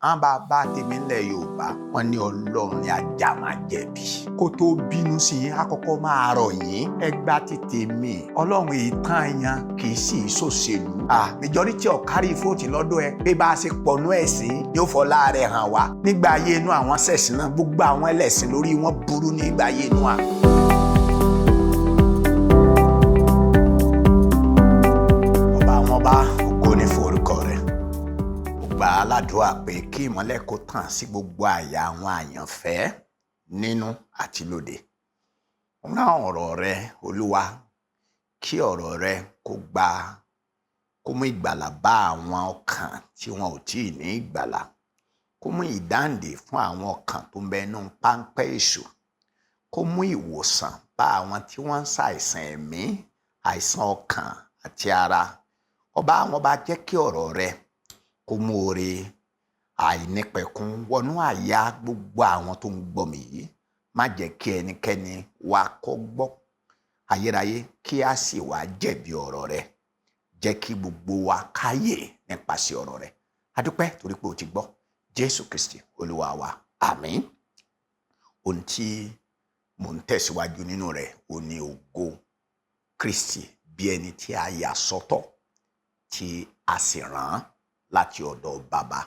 Àwọn bàbá tèmi ńlẹ̀ Yorùbá wọ́n ní Ọlọ́run ní ajá máa jẹ̀bi. Kó tó bínú sí yín, àkọ́kọ́ máa rọ̀ yín. Ẹ gbá ti tèmi. Ọlọ́run ìtàn yan kì í sì í ṣòṣèlú. Majority ọ̀kárí fóòtì lọ́dọ̀ ẹ pé bá a ṣe pọ̀nú ẹ̀sìn yóò fọlá rẹ̀ hàn wá. Nígbà ayé inú àwọn ṣẹ̀sìn náà, gbogbo àwọn ẹlẹ́sìn lórí wọn burú nígbà ayé inú wa. Ọba àwọn ọba, ògo ni fún orúkọ rẹ̀. Mo gbà á ládùúrà pé kí ìmọ́lẹ̀ kó tàn sí gbogbo àyà àwọn àyànfẹ́ nínú àti lóde. Rán ọ̀rọ̀ rẹ, Olúwa, kí ọ̀rọ̀ rẹ kó gba kó mú ìgbàlà bá àwọn ọkàn tí wọn ò tíì ní ìgbàlà, kó mú ìdáǹdè fún àwọn ọkàn tó ń bẹ nínú páńpẹ́ èṣù, kó mú ìwòsàn bá àwọn tí wọ́n ń ṣàìsàn ẹ̀mí, àìsàn ọkàn àti ara. Ọba àwọn ọba, jẹ́ kí ọ̀rọ̀ rẹ kó mú oore àìnípẹ̀kun wọnú àyà gbogbo àwọn tó ń gbọ́ mi yìí. Má jẹ́ kí ẹnikẹ́ni wa kó gbọ́ ayérayé kí a sì wá jẹ̀bi ọ̀rọ̀ rẹ. Jẹ́ kí gbogbo wa káyè nípasẹ̀ ọ̀rọ̀ rẹ. A dúpẹ́ torí pé o ti gbọ́. Jésù Kristi Olúwa wa, àmín. Ohun tí mò ń tẹ̀síwájú nínú rẹ̀ ò ní ògo Kristi bí ẹni tí a yà sọ́tọ̀ tí a sì rán láti ọ̀dọ̀ bàbá.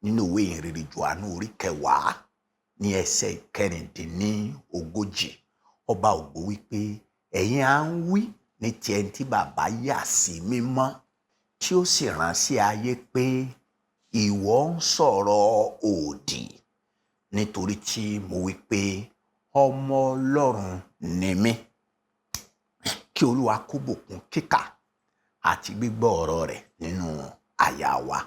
Nínú ìwé ìhìnrere Jòhánù orí kẹwàá ní ẹsẹ̀ 36, ọba ògo wípé ẹ̀yin à ń wí ní ti ẹni tí bàbá yà sí mímọ́ tí ó sì rán sí ayé pé ìwọ ń sọ̀rọ̀ òdì nítorí tí mo wí pé ọmọ Ọlọ́run ni mí. Kí Olúwa kó bùkún kíkà àti gbígbọ́ ọ̀rọ̀ rẹ̀ nínú àyà wa.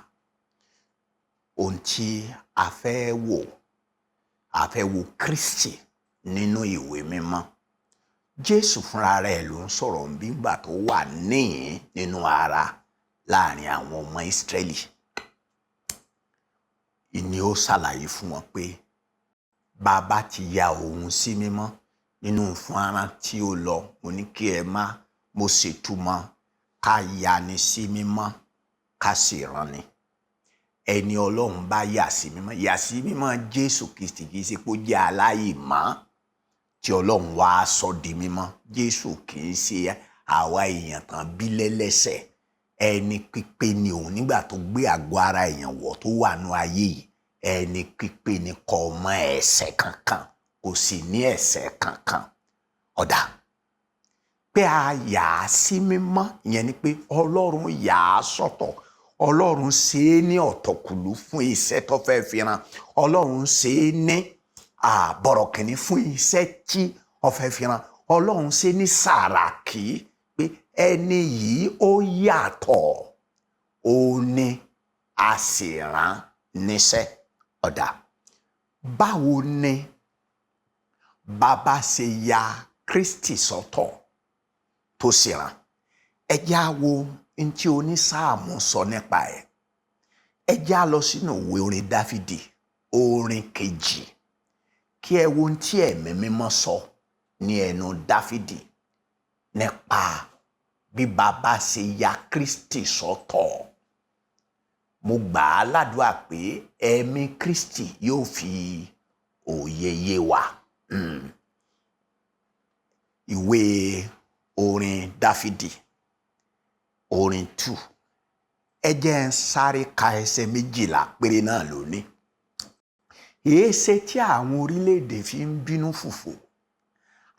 Ohun tí a fẹ́ wò, a fẹ́ wo Kristi nínú ìwé mímọ́. Jésù fúnra rẹ̀ ló ń sọ̀rọ̀ nígbà tó wà níhìn nínú ara láàrin àwọn ọmọ Ísírẹ́lì. Ìní ó ṣàlàyé fún wọn pé bàbá ti ya òun sí mímọ́ nínú fúnra tí ó lọ. Mo ní kí ẹ má mo ṣètúmọ̀ ká yani sí mímọ́ ká sì rán ni. Ẹni Ọlọ́run bá yà sí mímọ́, yà sí mímọ́ Jésù Kristi kì í ṣe pé ó jẹ́ aláìmọ́ tí Ọlọ́run wá sọ di mímọ́. Jésù kì í ṣe àwa èèyàn tán bí lẹ́lẹ́sẹ̀. Ẹni pípé ni òun nígbà tó gbé àgọ́ ara èèyàn wọ̀ tó wà nú ayé yìí. Ẹni pípé ni kò mọ ẹ̀ṣẹ̀ kankan, kò sì ní ẹ̀ṣẹ̀ kankan. Ọ̀dà pé a yà á sí mímọ́, ìyẹn ni pé Ọlọ́run yà á sọ́tọ̀. Ọlọ́run ṣe é ní ọ̀tọ̀kùlú fún iṣẹ́ tó fẹ́ fi rán. Ọlọ́run ṣe é ní àbọ̀rọ̀kìnní fún iṣẹ́ tí ó fẹ́ fi rán. Ọlọ́run ṣe ní sàràkí pé ẹni yìí ó yàtọ̀, ó ní a sì rán níṣẹ́. Ọ̀dà báwo ni bàbá ṣe ya Kristi sọ́tọ̀ tó sì rán? Ẹ jẹ́ á wo ohun tí onísáàmù sọ nípa ẹ̀. Ẹ jẹ́ á lọ sínú ìwé orin Dáfídì, orin kejì, kí ẹ wo ohun tí Ẹ̀mí Mímọ́ sọ ní ẹnu Dáfídì nípa bí bàbá ṣe ya Kristi sọ́tọ̀. Mo gbà á ládùúrà pé ẹ̀mí Kristi yóò fi òye yé wa. Ìwé orin Dáfídì, orin 2. Ẹ jẹ́ ń sáré ka ẹsẹ̀ 12 péré náà lónìí. Èéṣe tí àwọn orílẹ̀-èdè fi ń bínú fùfù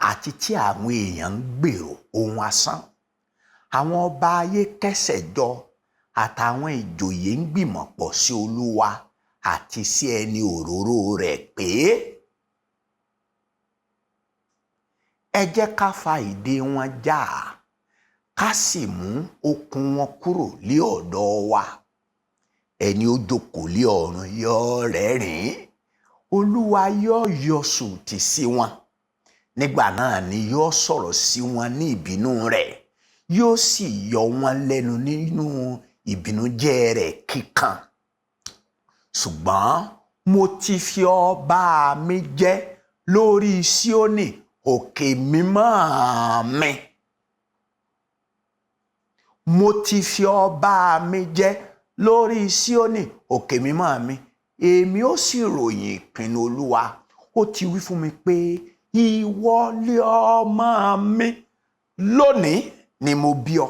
àti tí àwọn èèyàn ń gbèrò ohun asán. Àwọn ọba ayé kẹ́sẹ̀ jọ àtàwọn ìjòyè ń gbìmọ̀ pọ̀ sí Olúwa àti sí ẹni òróró rẹ̀ pé ẹ jẹ́ ká fa ìdè wọn já, ká sì mú okùn wọn kúrò lé ọ̀dọ̀ wa. Ẹni ó jókòó lé ọ̀run yóò rẹ́rìn-ín, Olúwa yóò yọ sùtì sí wọn. Nígbà náà ni yóò sọ̀rọ̀ sí wọn ní ìbínú rẹ̀, yóò sì yọ wọn lẹ́nu nínú ìbínújẹ́ rẹ̀ kíkan. Ṣùgbọ́n mo ti fi ọba mi jẹ lórí Síónì, òkè mímọ́ mi. Mo ti fi ọba mi jẹ lórí Síónì, òkè mímọ́ mi. Èmi ó sì ròyìn ìpinnu Olúwa. Ó ti wí fún mi pé ìwọ lé ọmọ mi, lónìí ni mo bí ọ.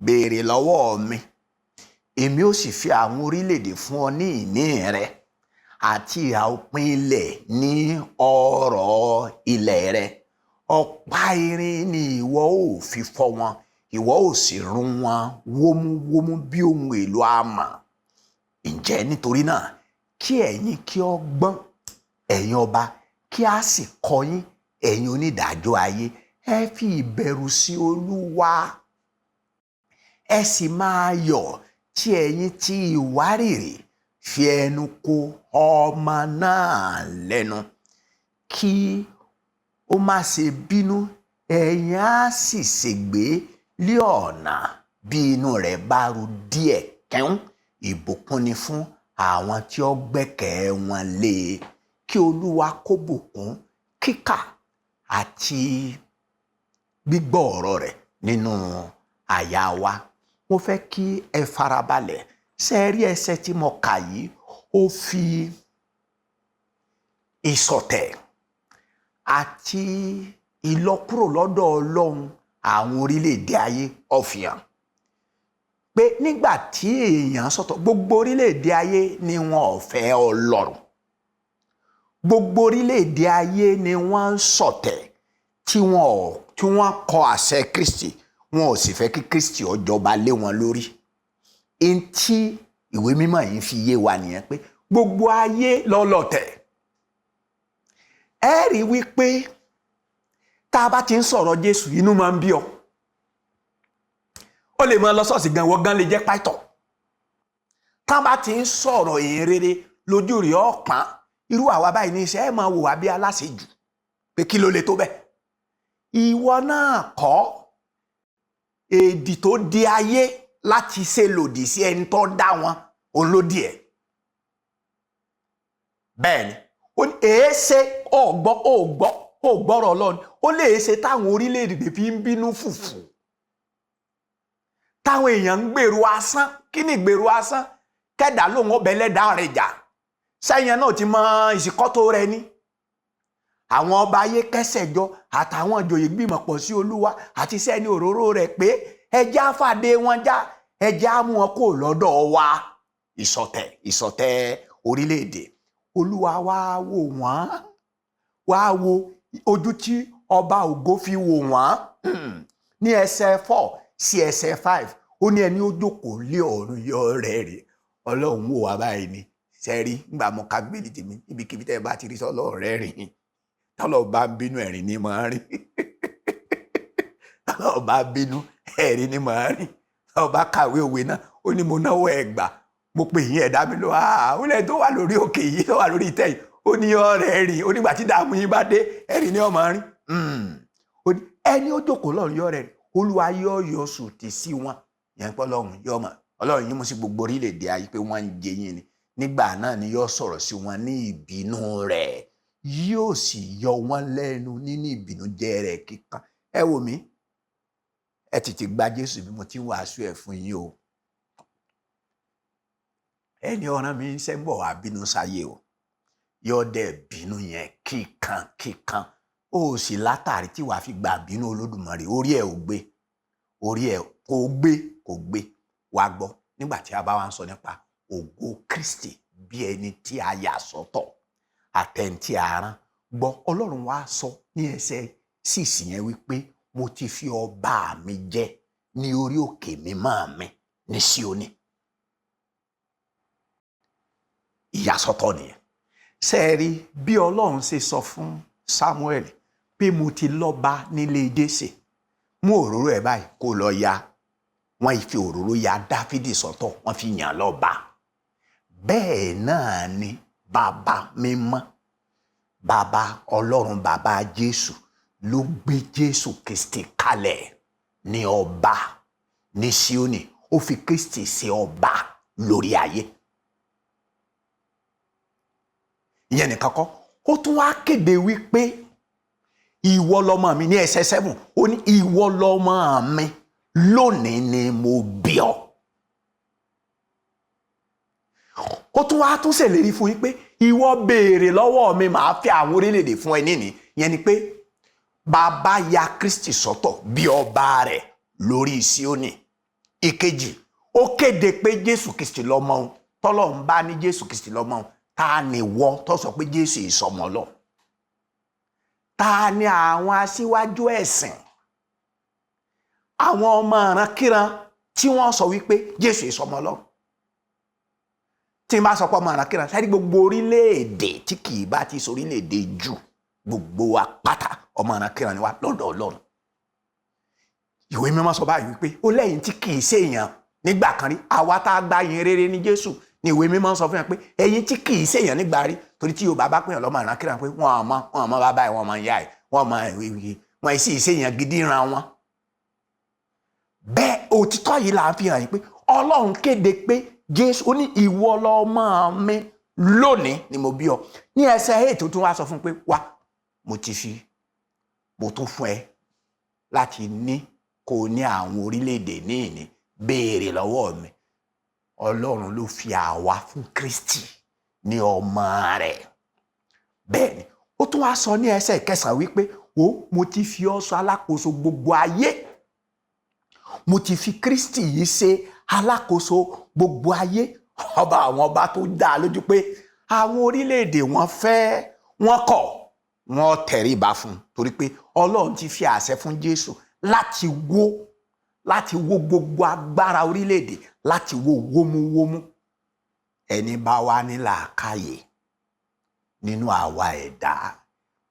Béèrè lọ́wọ́ mi, èmi ó sì fi àwọn orílẹ̀-èdè fún ọ ní ìní rẹ, àti ìhà òpin ilẹ̀ ní ọrọ̀ ilẹ̀ rẹ. Ọ̀pá irin ni ìwọ ó fi fọ́ wọn, ìwọ ó sì run wọn wómúwómú bí ohun èlò amọ̀. Ǹjẹ́ nítorí náà kí ẹ̀yin kí ó gbọ́n, ẹ̀yin ọba, kí a sì kọ́ yín, ẹ̀yin onídàájọ́ ayé. Ẹ fi ìbẹ̀rù sí Olúwa, ẹ sì máa yọ̀ tí ẹ̀yin tí ìwárìrì fi ẹnu kò ọmọ náà lẹ́nu, kí ó má ṣe bínú, ẹ̀yin á sì ṣègbé lé ọ̀nà bí inú rẹ̀ bá ru díẹ̀ kẹ́hún. Ìbùkún ni fún àwọn tí ó gbẹ́kẹ̀ wọn lé e. Kí Olúwa kó bùkún kíkà àti gbígbọ́ ọ̀rọ̀ rẹ̀ nínú àyà wa. Mo fẹ́ kí ẹ farabalẹ̀. Ṣé ẹ rí ẹsẹ̀ tí mo kà yìí? Ó fi ìṣọ̀tẹ̀ àti ìlọkúrò lọ́dọ̀ Ọlọ́run àwọn orílẹ̀-èdè ayé ó fi hàn pé nígbà tí èèyàn sọ̀tọ̀, gbogbo orílẹ̀-èdè ayé ni wọn ò fẹ́ Ọlọ́run, gbogbo orílẹ̀-èdè ayé ni wọ́n ń ṣọ̀tẹ̀ tí wọ́n kọ àṣẹ Kristi, wọn ò sì fẹ́ kí Kristi ó jọba lé wọn lórí. Ntí ìwé mímọ́ yìí fi yé wa nìyẹn pé gbogbo ayé lọ́lọ́tẹ̀. Ẹ rí wípé tá a bá ti ń sọ̀rọ̀ Jésù, inú máa ń bí ọ. Ó lè máa lọ ṣọ́ọ̀ṣì gan, wọ́n gan lè jẹ́ pàìtọ̀. Tá a bá ti ń sọ̀rọ̀ ìyìn rere lójú rẹ̀ ọ̀pọ̀n, irú àwa báyìí ní iṣẹ́ ẹ̀ máa wò wá bí aláṣejù pé kí ló lè tó bẹ́ẹ̀. Ìwọ náà kọ́ èdì tó di ayé láti ṣe lòdì sí ẹni tó dá wọn, òun ló di ẹ̀. Bẹ́ẹ̀ ni, ó ní èéṣe ọ̀gbọ́ ọ̀gbọ́ ọ̀gbọ́rọ̀ Ọlọ́run, ó lè ṣe táwọn orílẹ̀-èdè fi ń bínú fùfù, táwọn èèyàn ń gbèrò asán. Kí ni gbèrò asán? Kẹ́dà lòun ọbẹ̀ lẹ́dàá rẹ̀ jà, sẹ́yìn náà ti mọ ìsìkọ́tò rẹ ní. Àwọn ọba ayé kẹsẹ̀ jọ àtàwọn ìjòyè gbìmọ̀ pọ̀ sí Olúwa àti sẹ́ni òróró rẹ̀ pé ẹjẹ́ àfàdé wọn já, ẹjẹ́ á mú wọn kó lọ́dọ̀ wa. Ìṣọ̀tẹ̀ ìṣọ̀tẹ̀ orílẹ̀-èdè. Olúwa wá wò wọ́n, wá wo ojú tí ọba ògo fi wò wọ́n. Ní ẹsẹ̀ 4 sí ẹsẹ̀ 5, ó ní ẹni ó jókòó lé ọ̀run yọ rẹ̀ rè. Ọlọ́run wò wá báyìí ni. Sẹ́rí ńgbà mo ka Bíbélì tèmi, ibikíbi tẹ́ ẹ bá ti rí sọ́lọ́ rẹ̀ rìn, tọ́lọ́ bá ń bínú ẹ̀rín ni màá rìn. Tọ́lọ́ bá ń bínú ẹ̀rín ni màá rìn. Tọ́lọ́ bá kàwé òwe náà, ó ní mo náwó ẹgbàá, mo pè yín ẹ̀dá mi lọ, ó lẹ́yìn tó wà lórí òkè yìí, tó wà lórí ìtẹ́ yìí, ó ní ọ̀rẹ́ rìn, ó nígbà tí dààmú yín bá dé, ẹ̀rín ni ọmọ rìn. Ó ní ẹni ó jókòó lọ́run yọ rẹ̀ rìn, Olúwa yóò yọ sùtì sí wọn. Yẹn pé Ọlọ́run yọ ọmọ Ọlọ́run yín mú sí gbogbo orílẹ̀-èdè ayé pé wọ́n ń jẹ yín ni. Nígbà náà ni yóò sọ̀rọ̀ sí wọn ní ìbínú rẹ̀, yóò sì yọ wọ́n lẹ́nu nínú ìbínújẹ́ rẹ̀ kíkan. Ẹ wò mí, ẹ tètè gba Jésù bí mo ti ń wàásù ẹ̀ fún yín o. Ẹni ọ̀ràn mi ń ṣe ń bọ̀ wá bínú sáyé o, yóò dẹ̀ bínú yẹn kíkan kíkan. Ó sì látàrí tí wàá fi gba bínú Olódùmarè, orí ẹ̀ ò gbé, orí ẹ̀ kò gbé, kò gbé. Wàá gbọ́ nígbà tí a bá wá ń sọ nípa ògo Kristi bí ẹni tí a yà sọ́tọ̀ àtẹ̀ntì àrán. Gbọ́, Ọlọ́run wá sọ ní ẹsẹ̀ 6 yẹn wípé mo ti fi ọba mi jẹ ní orí òkè mímọ́ mi ní Síónì. Ìyàsọ́tọ̀ nìyẹn. Ṣé ẹ rí bí Ọlọ́run ṣe sọ fún Samuel pé mo ti lọ́ba nílé Jésè, mú òróró ẹ̀ báyìí kó lọ ya. Wọ́n fi òróró ya Dáfídì sọ́tọ̀, wọ́n fi yàn lọ́ba. Bẹ́ẹ̀ náà ni bàbá mímọ́, bàbá Ọlọ́run, bàbá Jésù ló gbé Jésù Kristi kalẹ̀ ní ọba ní Síónì. Ó fi Kristi ṣe ọba lórí ayé. Ìyẹn nìkan kọ́, ó tún wá kéde wípé ìwọ lọmọ mi ní ẹsẹ̀ 7, ó ní ìwọ lọmọ mi, lónìí ni mo bí ọ. Ó tún wá tún ṣèlérí fún yín pé ìwọ béèrè lọ́wọ́ mi, màá fi àwọn orílẹ̀-èdè fún ẹ níní. Yẹn ni pé bàbá ya Kristi sọ́tọ̀ bí ọba rẹ̀ lórí Síónì. Ìkejì, ó kéde pé Jésù Kristi lọ́mọ òun. Tọ́lọ́run bá ní Jésù Kristi lọ́mọ òun, ta ni wọ́ tó sọ pé Jésù ìsọmọ Ọlọ́run? Ta ni àwọn aṣíwájú ẹ̀sìn, àwọn ọmọ ìrankíran tí wọ́n sọ wípé Jésù ìsọmọ Ọlọ́run? Tí n bá sọ pé ọmọ ìrankíran sáré, gbogbo orílẹ̀-èdè tí kì í bá ti sọ orílẹ̀-èdè jù, gbogbo wa pátá ọmọ ìrankíran ni wá lọ́dọ̀ Ọlọ́run. Ìwé Mímọ́ sọ báyìí wípé ó lẹ́yìn tí kì í ṣèèyàn nígbà kan rí, àwa tá a gba yìn rere ní Jésù ní ìwé Mímọ́ sọ fún yẹn pé ẹ̀yin tí kì í ṣèèyàn nígbà rí, torí tí Yorùbá bá pèèyàn lọ́mọ ìrankíran pé wọ́n àmọ́ bàbá ẹ̀, wọ́n mọ ìyá ẹ̀, wọ́n mọ ìwé wọn sì ṣèèyàn gidi ran wọn. Bẹ́ẹ̀ òtítọ́ yìí là ń fi hàn yín pé Ọlọ́run kéde pé Jésù ó ní ìwọ lọmọ mi, lónìí ni mo bí ọ. Ní ẹsẹ̀ 8 tó tún wá sọ fún pé wá, mo ti fi mo tún fún ẹ láti ní kó ní àwọn orílẹ̀-èdè ní ìní, béèrè lọ́wọ́ mi. Ọlọ́run ló fi àwa fún Kristi ní ọmọ rẹ̀. Bẹ́ẹ̀ ni ó tún wá sọ ní ẹsẹ̀ 9 wípé o mo ti fi ọ́ sọ alákòóso gbogbo ayé. Mo ti fi Kristi yìí ṣe alákòóso gbogbo ayé. Ọba àwọn ọba tó dá a lójú pé àwọn orílẹ̀-èdè wọn fẹ́ wọn kọ̀, wọn tẹríba fún un, torí pé Ọlọ́run ti fi àṣẹ fún Jésù láti wó gbogbo agbára orílẹ̀-èdè, láti wó wómúwómú. Ẹni bá wá ní làákàyè nínú àwa ẹ̀dá,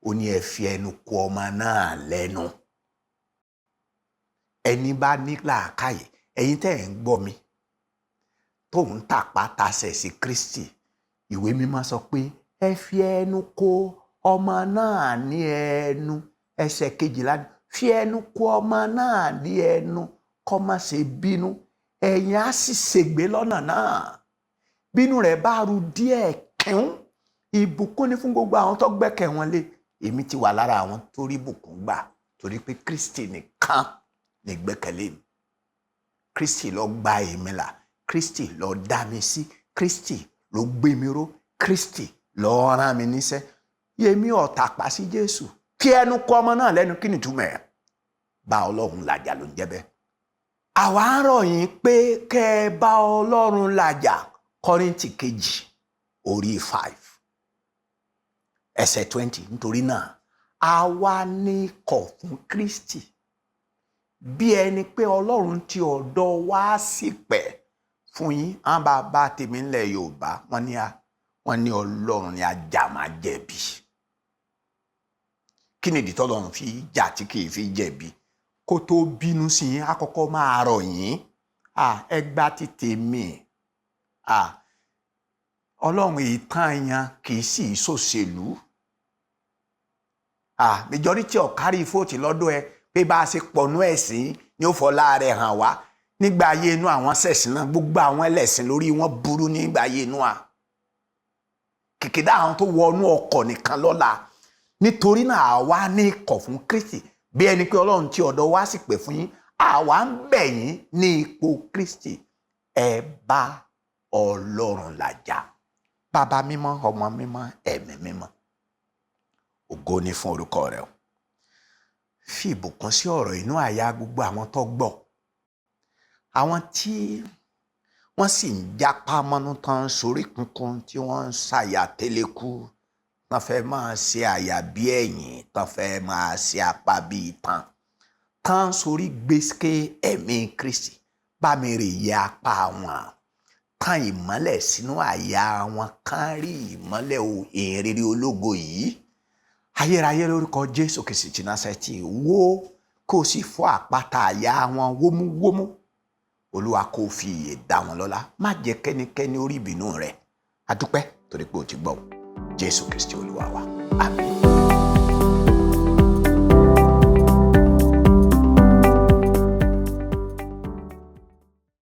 ó ní ẹ fi ẹnu kò ọmọ náà lẹ́nu. Ẹni bá ní làákàyè, ẹ̀yin tẹ́ ẹ̀ ń gbọ́ mi tó ń tàpá tasẹ̀ sí Kristi, ìwé Mímọ́ sọ pé ẹ fi ẹnu kò ọmọ náà ní ẹnu. Ẹsẹ̀ 12, fi ẹnu kò ọmọ náà ní ẹnu, kó má ṣe bínú, ẹ̀yin á sì ṣègbé lọ́nà náà bínú rẹ̀ bá ru díẹ̀ kíún. Ìbùkún ni fún gbogbo àwọn tó gbẹ́kẹ̀ wọn lé. Èmi ti wà lára àwọn tó rí ìbùkún gbà, torí pé Kristi nìkan ní gbẹ́kẹ̀lé mi. Kristi ló gba èmi là, Kristi ló dá mi sí, Kristi ló gbé mi ró, Kristi ló rán mi níṣẹ́. Yèmí ọ̀tàpá sí Jésù. Kí ẹnu kọ ọmọ náà lẹ́nu, kí ni ìtumọ̀ ẹ̀? Bá Ọlọ́run làjà ló ń jẹ́ bẹ́ẹ̀. Àwa ń rọ̀ yín pé kẹ́ ẹ bá Ọlọ́run làjà. Kọ́ríńtì kejì orí 5 ẹsẹ̀ 20. Nítorí náà àwa ní ikọ̀ fún Kristi, bí ẹni pé Ọlọ́run ti ọ̀dọ̀ wá sí pẹ̀ fún yín. Àwọn bàbá tèmi ńlẹ̀ Yorùbá, wọ́n ní Ọlọ́run ní ajá máa jẹ̀bi. Kí ni ìdí tọ́lọ́run fi jà tí kì í fi jẹ̀bi? Kó tó bínú sí yín, á kọ́kọ́ máa rọ̀ yín, ẹ gbá ti tèmi. Ọlọ́run ìtàn yan kì í sì ṣòṣèlú. Majority ọ̀kárí fóòtì lọ́dọ̀ ẹ pé bá a ṣe pọ̀nú ẹ̀sìn ni ó fọlá rẹ̀ hàn wá. Nígbà ayé inú àwọn ṣẹ̀sìn náà, gbogbo àwọn ẹlẹ́sìn lórí wọn burú nígbà ayé inú à kìkìdá àwọn tó wọnú ọkọ̀ nìkan lọ́la. Nítorí náà àwa ní ikọ̀ fún Kristi, bí ẹni pé Ọlọ́run tí ọ̀dọ̀ wa sì pè fún yín. Àwa ń bẹ̀ yín ní ipò Kristi, ẹ bá Ọlọ́run làjà. Bàbá mímọ́, ọmọ mímọ́, ẹ̀mí mímọ́, ògo ni fún orúkọ rẹ o. Fi ìbùkún sí ọ̀rọ̀ inú àyà gbogbo àwọn tó gbọ́, àwọn tí wọ́n sì ń jápá mọ́nú tán, sórí kunkun, tí wọ́n ń ṣàyà tẹ́lẹ̀kú, tán fẹ́ máa ṣe àyà bí ẹ̀yìn, tán fẹ́ máa ṣe apá bí itan, tán sórí gbèsè. Ẹ̀mí Kristi, bá mi rè yẹ apá wọn, tàn ìmọ́lẹ̀ sínú àyà wọn, kán rí ìmọ́lẹ̀ ìhìnrere ológo yìí. Ayérayé, lórúkọ Jésù Kristi ti Násárẹ́tì, wó kó o sì fọ́ àpáta àyà wọn wómúwómú. Olúwa, kó o fi ìyè dá wọn lọ́lá. Má jẹ́ kẹ́nikẹ́ni orí ìbínú rẹ̀. A dúpẹ́ torí pé o ti gbọ́. Jésù Kristi Olúwa wa, àmín.